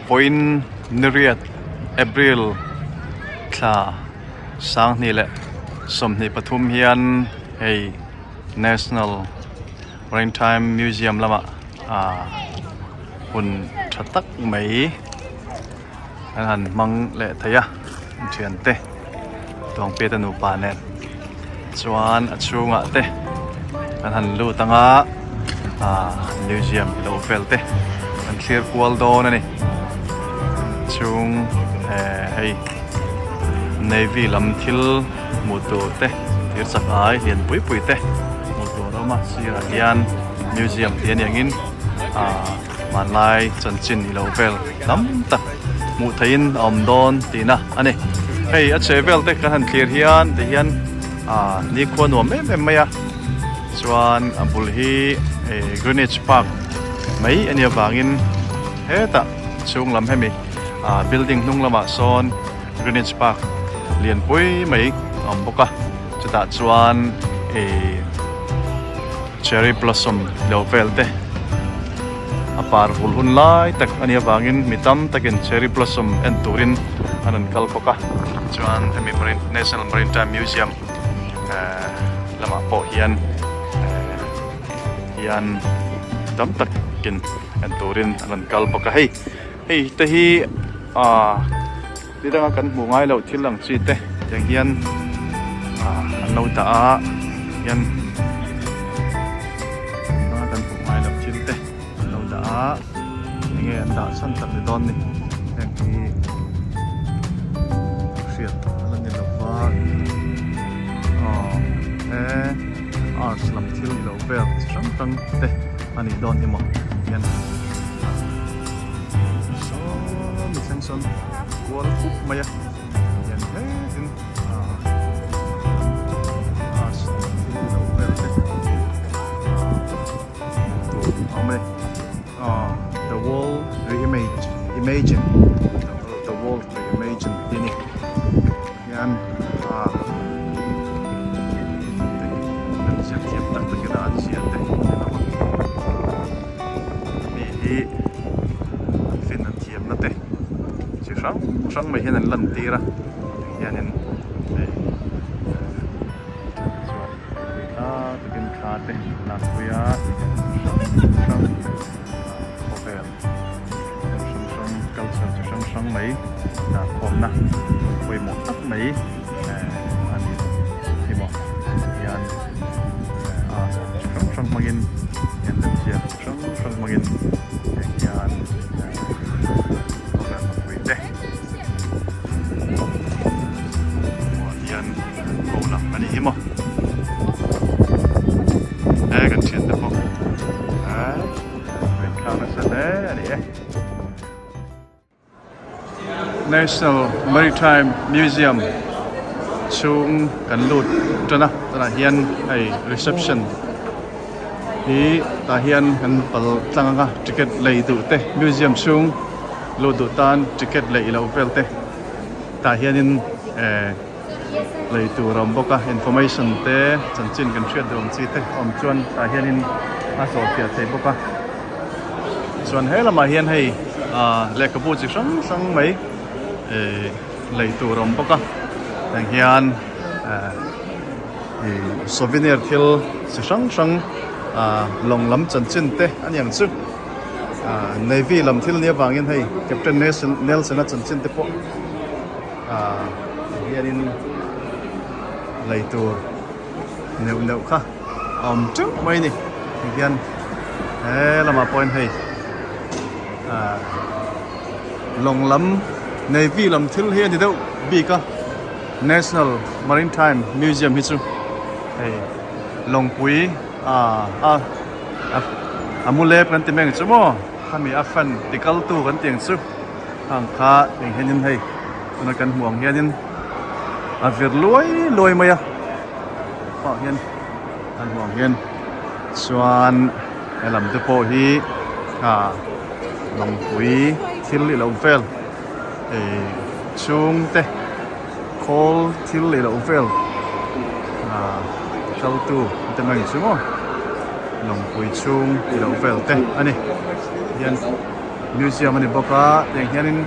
Vawiin niriat April thla sanghnih leh 23 hian hei National Maritime Museum lamah ah hun tha tak mai an han hmang leh thei a thiante Tuangpeta nupa nen chuan a chhungah te an han lut ang a ah museum ilo vel te an thlir kual dawn a ni chhung eh hei navy lam thil hmuh tur te thir chak ai lian pui pui te hmuh tur a awm a sirah hian museum tih a ni angin ah. Hmanlai chanchin ilo vel tam tak hmuh theihin a awm dawn tihna a ni. Hei a chhe vel te kan han thlir hian ti hian ah nikhua nuam em em mai a chuan a bul hi Greenwich Park mai a nih avangin hetah chhung lam hemi ah building hnung lamah sawn Greenwich Park lianpui mai a awm bawk a chutah chuan ih. Cherry blossom lo vel te a par vul hun lai tak a nih avangin mi tam takin cherry blossom en turin an rawn kal bawk a chuan hemi marine national maritime museum ehh lamah pawh hian ehh hian tam takin en turin an rawn kal bawk a hei hei te hi ahh. Ti danga kan hmuh ngai loh thil ang chi te tiang hian ah an lo dah a hian danga kan hmuh ngai loh thil te an lo dah a enge an dah chhan tak ni dawn ni heng hi hriat a la ni lo va aw he arts lam thil ni lo vel chi hrang hrang te a nih dawn hi maw hian. Saw mi thleng sawn kual khup mai a lian hletin ah arts thil lo vel te ah tur a awm a ni ah the world reimage imagine the world reimagine tih a ni hian ah an ziak thiam tak takin a an ziah te mi hi an fin an thiamna te chi hrang hrang mai hian an lan tir a hianin hei chuan tha takin thla te lak pui a hrang hrang khawvel hrang hrang culture chi hrang hrang mai dah khawmna pawimawh tak mai eh a ni hi maw hian a chi hrang hrang hmangin hian lemziak chi hrang hrang hmangin heng hian khawvel mipui te hmuh hian ko lang a ni hi maw he kan thian te pawh eh rawn nasa hle a ni e. National Maritime Museum chhung kan lut tan a tunah hian hei reception hi tah hian kan pal tlang ang a ticket lei duh te museum chhung lut duh tan ticket lei loh vel te tah hianin eh lei tur a awm bawk a information te chanchin kan hriat duh ang chi te a awm chuan tah hianin a zawhfiah thei bawk a chuan he lamah hian hei ah lehkhabu chi hrang hrang mai eh lei tur a awm bawk a tiang hian eh ih souvenir thil chi hrang hrang ah lawng lam chanchin te a ni ang chu ah navy lam thil nia vangin hei captain nelson a chanchin te pawh. Ah hianin lei tur neuh neuh kha a awm teuh mai a ni ti hian he lamah pawhin hei ah lawng lam navy lam thil hi a ni deuh bik a national maritime museum hi chu hei lawngpui ah a a mu lep kan ti mai ang chu maw khami a fan ti kal tu kan ti ang chu. Hang kha eng hianin hei tuna kan hmuh ang hianin a vir luai luai mai a pah hian kan hmuh ang hian chuan he lam te pawh hi ah lawngpui thil ilo vel ih chhung te khawl thil ilo vel Ahh kal tu te mai ang chu maw lawngpui chhung tih loh vel te a ni hian museum a ni bawk a tiang hianin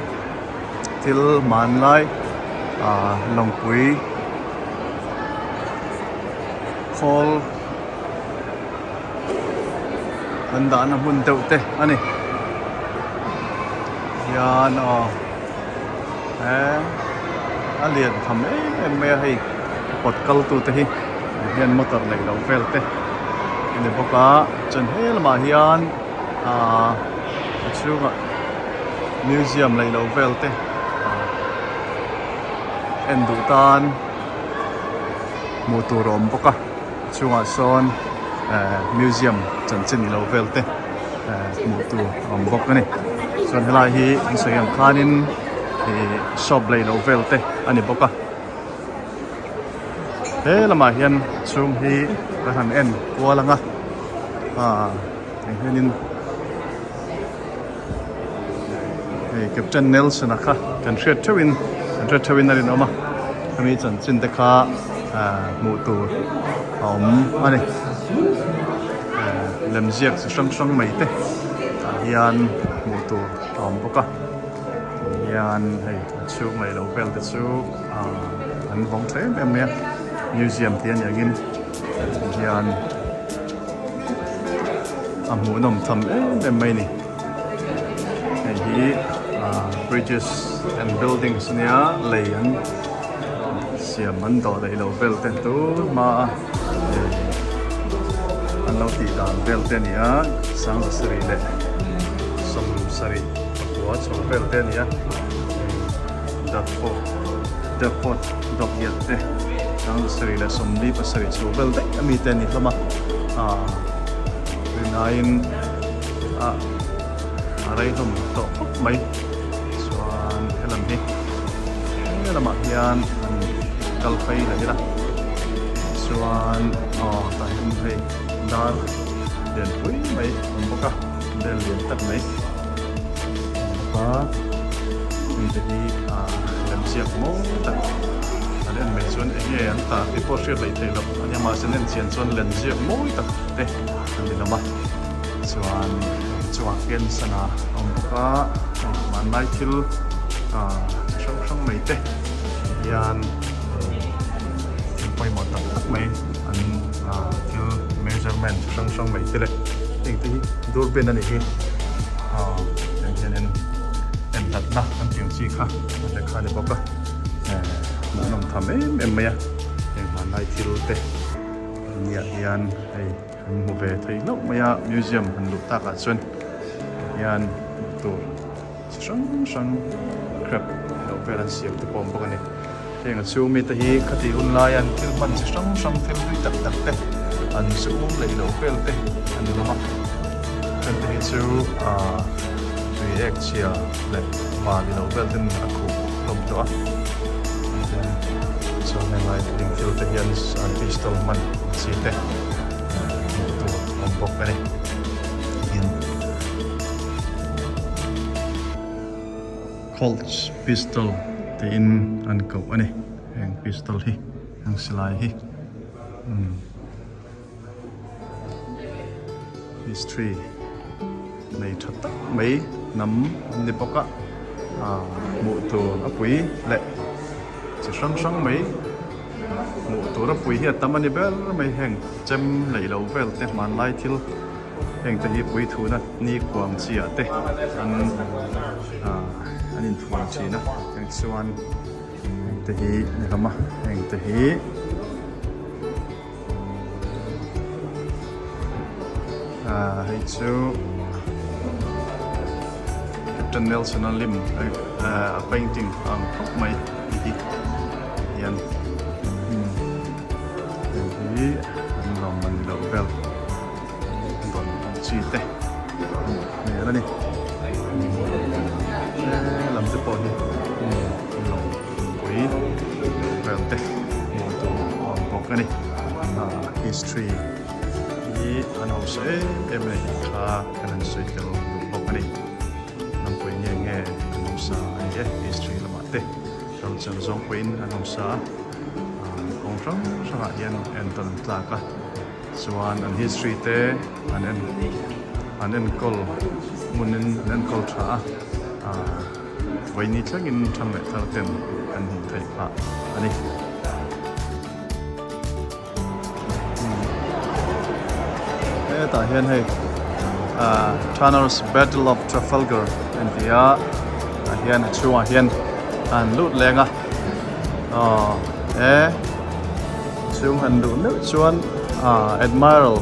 thil hmanlai ahh lawngpui khawl an dahna hmun deuh te a ni hian aw he a lian tham em em mai a hei kawt kal tu te hi hian motor neih loh vel te a ni bawk a chuan he lamah hian ahh a chhungah museum neih loh vel te en duh tan hmuh tur a awm bawk a a chhungah sawn ehh museum chanchin ilo vel te ehh hmuh tur a awm bawk a ni chuan helai hi an sawi ang khanin ihh shop lei lo vel te a ni bawk a he lamah hian chhung hi kan han en kual ang a aaa eng hianin hei Captain Nelson a kha kan hriat theuhin kan hriat theuhin a rinawm a hemi chanchin te kha ahh hmuh tur a awm a ni ehh lemziak chi hrang hrang mai te tah hian hmuh tur a awm bawk a hian hei a chhung leh lo vel te chu ahh an vawng tha em em mai a museum tih a ni angin hian. A hmuhnawm tham em em mai a ni hei hi ah bridges and buildings ania lei an siam an dawh daih loh vel te tur hma a an lo tih dan vel te a ni a sangza sarih leh sawm sarih pakua chho vel te a ni a Darfawk Darfawt Dawkhiat te sangza sarih leh sawmli pasarih chho vel daih ami te a ni hlawm a aaa rinaiin a a rei hlawm tawh khawp mai chuan helam hi helamah hian an kal phei leh ila chuan aw tah hian hei dar lianpui mai a awm bawk a bel lian tak mai a awm bawk a. Mite hi aaa lemziak mawi tak an en mai chuan eng nge an tah tih pawh hriat leh theih loh a nia mahse an en chian chuan lemziak mawi tak te an ni hlawm a chuan chungah khian sana a awm bawk a hei hmanlai thil aaa chi hrang hrang mai te hian thil pawimawh tak tak mai an aaa thil measurement chi hrang hrang mai te leh heng te hi durbin a nih hi aaa tiang hianin. Enhlatna kan tih ang chi kha a te kha a ni bawk a eh hmuhnawm tham em em mai a heng hmanlai thil te niah hian hei an hmu ve thei hlauh mai a museum han luh takah chuan hian hmuh tur chi hrang hrang crab loh vel an siam te pawh a awm bawk a ni heng a chhung mite hi khati hun laia an thil hman chi hrang hrang thil hlui tak tak te an zu um leh loh vel te a ni hlawm a then te hi chu ahh tui ek chhia leh van ilo vel ten a khuh hlawm tawh a chuan heng lai heng thil te hian an pistol hman chi te hmuh tur a awm bawk a ni tin. Colts pistol tiin an koh a ni heng pistol hi heng silai hi umm. History nei tha tak mai hnam an ni bawk a ah hmuh tur a pui leh chi hrang hrang mai hmuh tur a pui hi a tam a ni ber mai heng chem lei lo vel te hmanlai thil heng te hi pui thuna ni khuang chi ah te an ah an inthuam thin a heng chuan heng te hi a ni hlawm a heng te hi. Ah hei chu Captain Nelson a lim a painting a ang khawp mai hei hi hian hei hi an lawm man loh vel an rawn ang chi te hmel a ni helam te pawh hi an lawm. Pui vel te hmuh tur a awm bawk a ni. Ahh history hi an hausa em em a ni tih kha kan han sawi tel duh bawk a ni. Hnam pui nge nge an hausa a ni e history lamah te culture zawng pawhin an hausa a, ahh kawng. hrang hrangah hian entawn an tlak a chuan an history te an en an enkawl hmunin an enkawl tha a ah vawiini thlengin thang leh thar ten an hmuh theih phah a ni. Hetah hian hei ah Turner's Battle of Trafalgar an ti a tah hian a chhungah hian an lut leng a aw he chhung han luh meuh chuan ah Admiral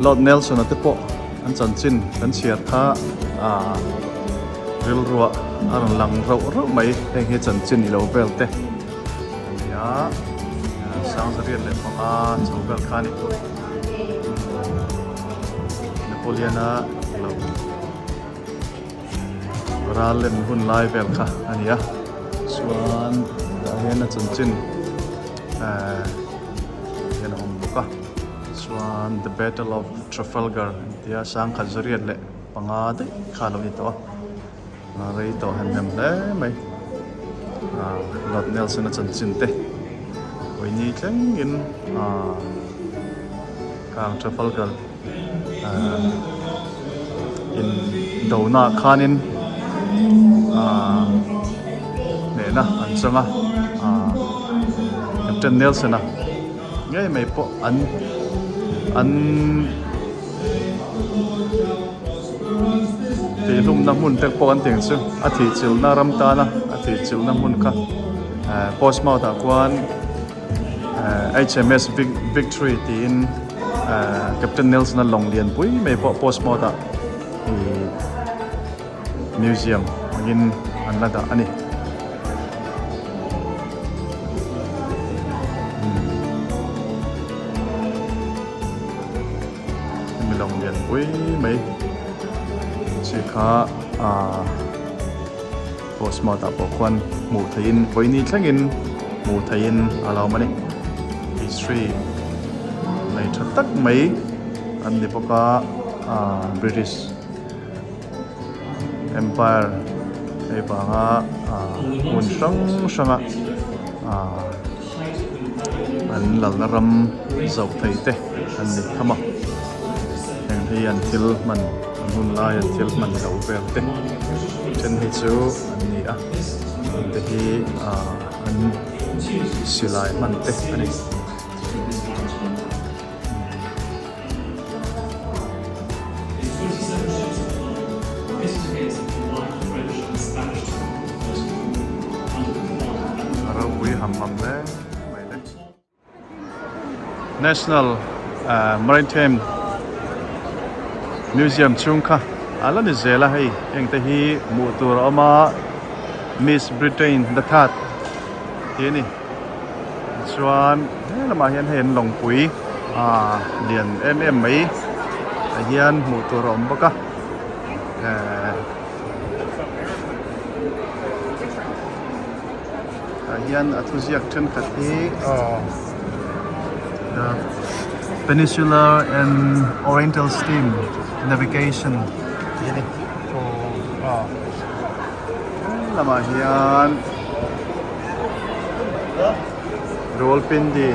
Lord Nelson a te pawh an chanchin kan chhiar kha ah rilruah a rawn lang rauh rauh mai heng hi chanchin ilo vel te. Nia Sangzariat leh panga chho vel kha a ni. Napoleon-a lo ral lem hun lai vel kha a ni a. Chuan tah hian a chanchin ehh hian a awm bawk a. Chuan The Battle of Trafalgar an tia Sangkhatzariat leh panga daih kha a lo ni tawh a. Rei tawh han nem hle mai. Lord Nelson a chanchin te Vawiini thlengin khang Trafalgar in dona ah khanin hnehna an chang a Captain Nelson a ngei mai pawh an an. Tihhlumna hmun te pawh an tih ang chu a thihchilhna ram tana a thihchilhna hmun kha eh Portsmouth ah khuan eh H_M_S Victory tiin eh Captain Nelson a lawng lian pui mai pawh Portsmouth ah ih museum angin an la dah a ni. Hemi lawng lian pui mai chi kha ahh postmart ah pawh khuan hmuh theihin vawiini thlengin hmuh theihin a lo awm a ni history nei tha tak mai an ni bawk a ahh british empire hei vanga ahh hmun hrang hranga ahh. An lalna ram zoh thei te an ni kham a, heng hi an thil hman an hun lai an thil hman lo vel te then hi chu an ni a heng te hi ah an silai hman te a ni. A ropui ham ham hle mai le. National Maritime Museum chhung kha a la ni zel a hei heng te hi hmuh tur a awm a Miss Britain the third tih a ni. Tichuan he lamah hian hei an lawngpui ah lian em em mai ah hian hmuh tur a awm bawk a eh tah hian a thuziak thenkhat hi aw the Peninsular and Oriental Steam Navigation tih a ni aw he lamah hian. Rawlpindi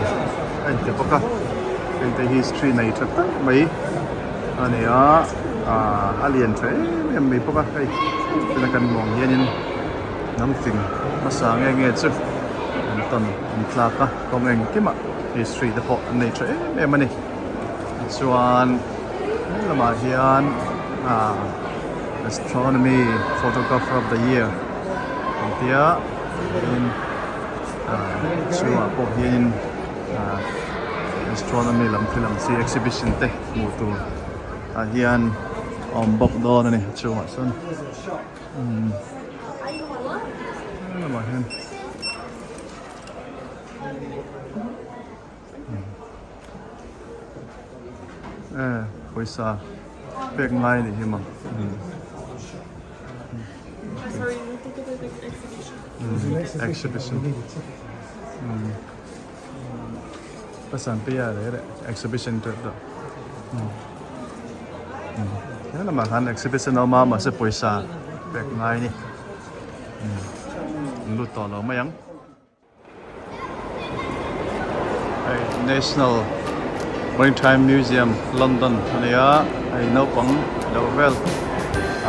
a inti bawk a heng te hi history nei tha tak mai a ni a ahh a lian tha em em mai bawk a hei tuna kan hmuh ang hianin hnam fing hmasa nge nge chu an tawn an tlak a kawng engkimah history te pawh an nei tha em em a ni tichuan he lamah hian ahh astronomy photographer of the year an tia. Tin ah chungah pawh hianin ah astronomy lam thil ang chi exhibition te hmuh tur ah hian a awm bawk dawn a ni chungah chuan umm lamah hian eh pawisa pek ngai a nih hi maw exhibition exhibition he lamah khan exhibition a awm a mahse pawisa pek ngai a ni an lut tawh lo mai ang. Hei National Maritime Museum London a nia hei naupang lo vel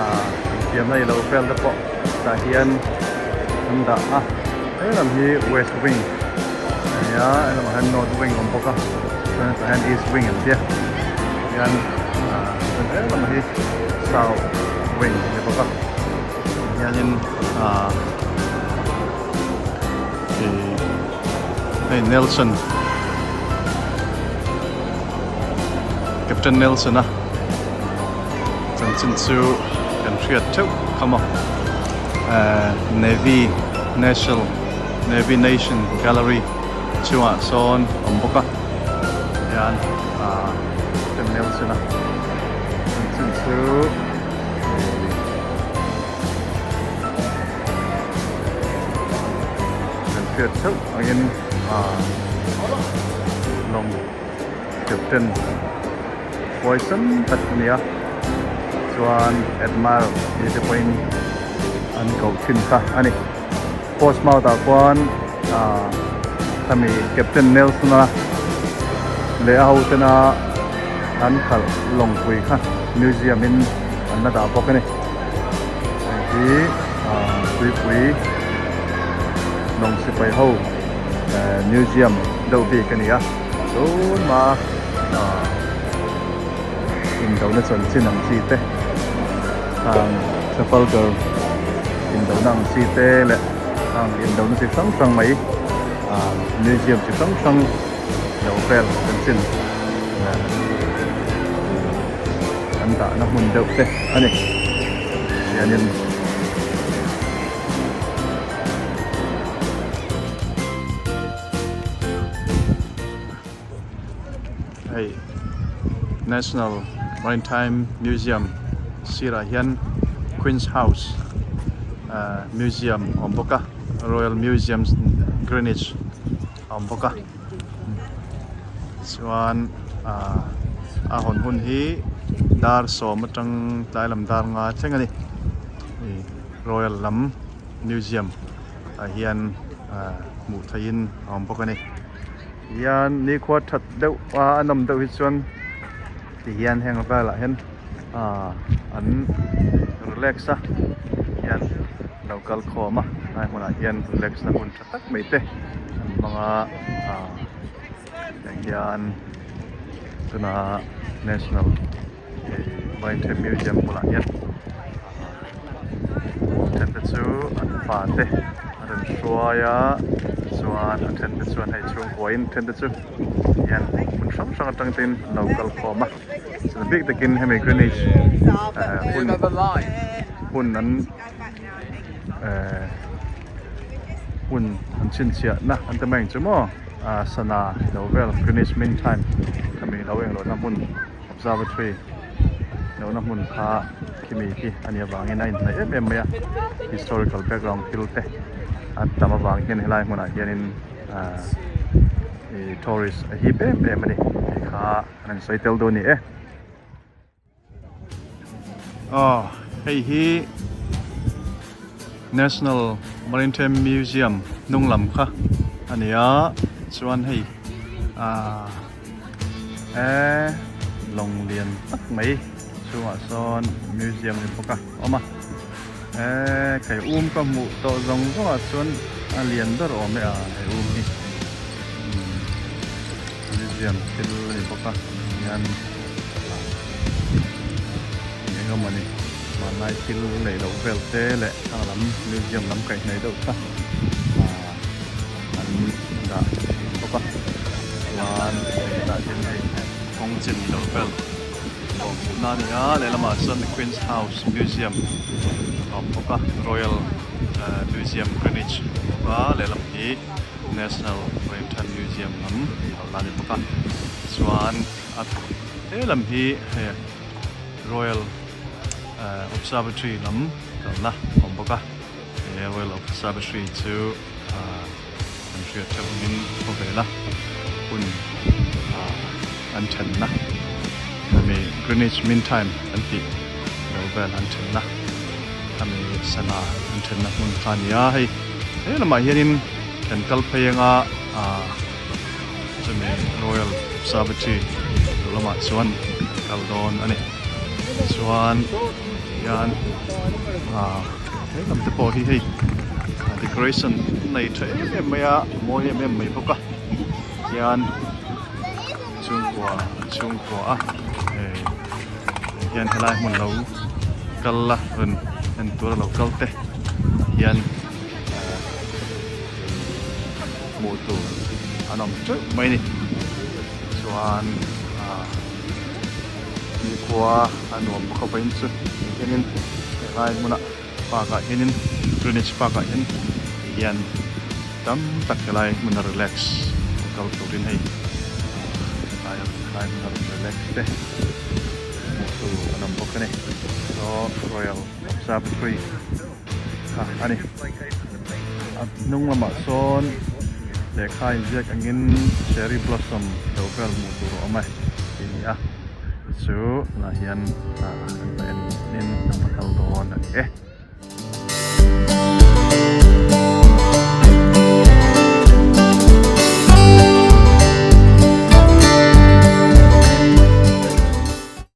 ah infiamna ilo vel te pawh tah hian an dah a he lam hi west wing a nia he lamah hian north wing a awm bawk a chuan hetah hian east wing an tia hian ah chuan he lamah hi south wing a ni bawk a hianin ah ih hei Nelson Captain Nelson a chanchin chu kan hriat theuh kha maw eh Navy National Navy Nation Gallery chungah sawn awm bawk a hian ah Captain Nelson a chanchin chu ih. Kan hriat theuh angin aaa lawng captain huaisen tak a ni a chuan admiral tih te pawhin an koh thin kha a ni Portsmouth ah khuan aaa khami captain Nelson a leh a ho tena an khalh lawngpui kha museum in an la dah bawk a ni. Hei hi aaa tuipui lawng sipai ho ehh museum deuh bik a ni a tun hma aaa indona chanchin ang chi te khang Trafalgar indona ang chi te leh khang indona chi hrang hrang mai aaa museum chi hrang hrang lo vel chanchin ehh an dahna hmun deuh te a ni hianin hei National Maritime Museum sirah hian Queen's House ah museum a awm bawk a Royal Museum Greenwich a awm bawk a. Chuan ah a hawn hun hi dar sawm atang tlai lam dar nga thleng a ni. Ih Royal lam museum ah hian ah hmuh theihin a awm bawk a ni. Hian nikhua that deuh a a nawm deuh hi chuan ti hian heng velah hian ah an relax a hian lo kal khawm a tlai hmunah hian relax na hun tha tak mai te an hmang a ah tiang hian tuna national maritime museum bulah hian ah then te chu an fate a rawn hruai a chuan a then te chuan hei chhungkua in then te chu hian hmun hrang hrang atang te in an lo kal khawm a chuan a bik takin hemi greenwich eh hun hun an eh hun an chhinchhiah na an ti mai ang chu maw ah sana lo vel greenwich mean time khami lo eng lohna hmun observatory lohna hmun kha khimi khi a nih avangin a inhnaih em em mai a historical background thil te a tam avang hian helai hmunah hianin ah ih tourist a hip em em a ni tih kha an rawn sawi tel dawn a ni e. Aw hei hi National Maritime Museum hnung lam kha a ni a chuan hei ah e lawng lian tak mai chhungah sawn museum ni bawk a awm a e kei um ka hmuh tawh zawng zawng ah chuan a lian ber awm e a he um hi museum thil a ni bawk a hian eng emaw ni hmanlai thil neih loh vel te leh thlang lam museum lam kaihhnawih deuh kha ah an dah bawk a chuan hetah hian hei kawng chin loh vel pawh hmuhna a ni a lehlamah chuan Queen's House Museum a awm bawk a Royal Museum Greenwich a awm bawk a lehlam hi National Maritime Museum lam kalna a ni bawk a chuan a he lam hi hei Royal Observatory lam kalna a awm bawk a he Royal Observatory chu ah kan hriat theuh angin khawvela hun ah an thenna hemi Greenwich Mean Time an tih lo vel an thenna hemi sana an thenna hmun kha a ni a hei he lamah hianin kan kal phei anga ah. Chumi Royal Observatory tur lamah chuan kan kal dawn a ni. Chuan hian ah he lam te pawh hi hei decoration nei tha em em mai a mawi em em mai bawk a hian chhungkua an chhungkua a hei hian helai hmun lo kal la rawn en tur a lo kal te hian hmuh tur an awm teuh mai a ni chuan ah nikhua a nuam khawp a in chu hianin helai hmunah park ah hianin greenwich park ah hian hian tam tak helai hmuna relax kal turin hei helai helai hmuna relax te hmuh tur an awm bawk a ni saw royal observatory kha a ni a hnung lamah sawn lehkha inziak angin cherry blossom lo vel hmuh tur a awm e tih a ni a chu tunah hian ah kan va en in kan va kal dawn a ni e.